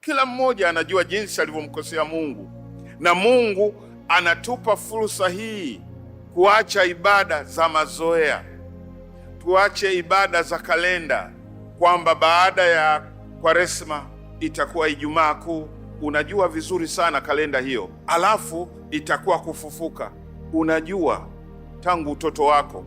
Kila mmoja anajua jinsi alivyomkosea Mungu, na Mungu anatupa fursa hii kuacha ibada za mazoea, tuache ibada za kalenda, kwamba baada ya Kwaresma itakuwa Ijumaa Kuu. Unajua vizuri sana kalenda hiyo, alafu itakuwa kufufuka, unajua tangu utoto wako.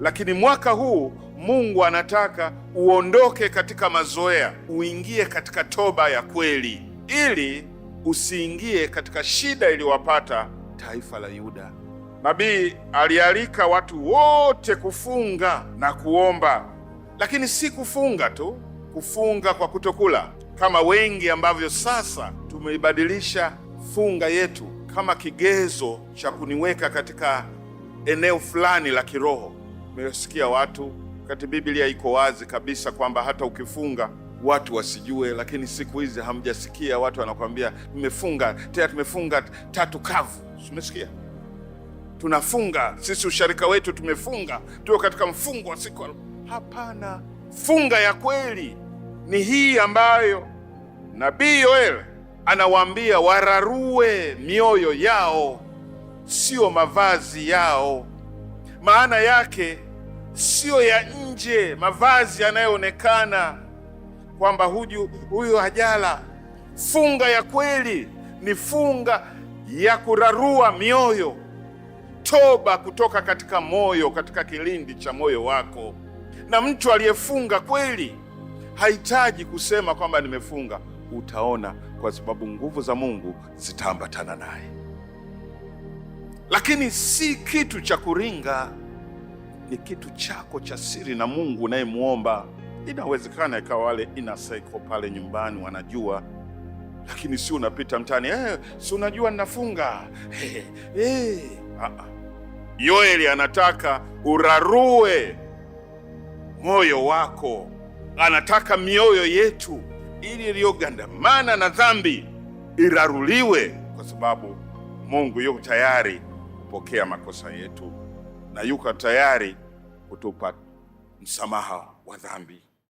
Lakini mwaka huu Mungu anataka uondoke katika mazoea, uingie katika toba ya kweli, ili usiingie katika shida iliyowapata taifa la Yuda. Nabii alialika watu wote kufunga na kuomba, lakini si kufunga tu, kufunga kwa kutokula kama wengi ambavyo sasa tumeibadilisha funga yetu kama kigezo cha kuniweka katika eneo fulani la kiroho. Umesikia watu wakati Biblia iko wazi kabisa kwamba hata ukifunga watu wasijue, lakini siku hizi hamjasikia watu wanakwambia tumefunga tena, tumefunga tatu kavu. Umesikia? Tunafunga sisi, usharika wetu tumefunga, tuko katika mfungo wa siku. Hapana, funga ya kweli ni hii ambayo nabii Yoel anawaambia wararue mioyo yao, sio mavazi yao. Maana yake siyo ya nje, mavazi yanayoonekana kwamba huyu hajala. Funga ya kweli ni funga ya kurarua mioyo, toba kutoka katika moyo, katika kilindi cha moyo wako. Na mtu aliyefunga kweli hahitaji kusema kwamba nimefunga, utaona, kwa sababu nguvu za Mungu zitaambatana naye. Lakini si kitu cha kuringa, ni kitu chako cha siri na Mungu unayemwomba. Inawezekana ikawa wale inner circle pale nyumbani wanajua, lakini si unapita mtaani si unajua ninafunga. Hey, hey. Yoeli anataka urarue moyo wako, anataka mioyo yetu ili iliyogandamana na dhambi iraruliwe, kwa sababu Mungu yuko tayari kupokea makosa yetu na yuko tayari kutupa msamaha wa dhambi.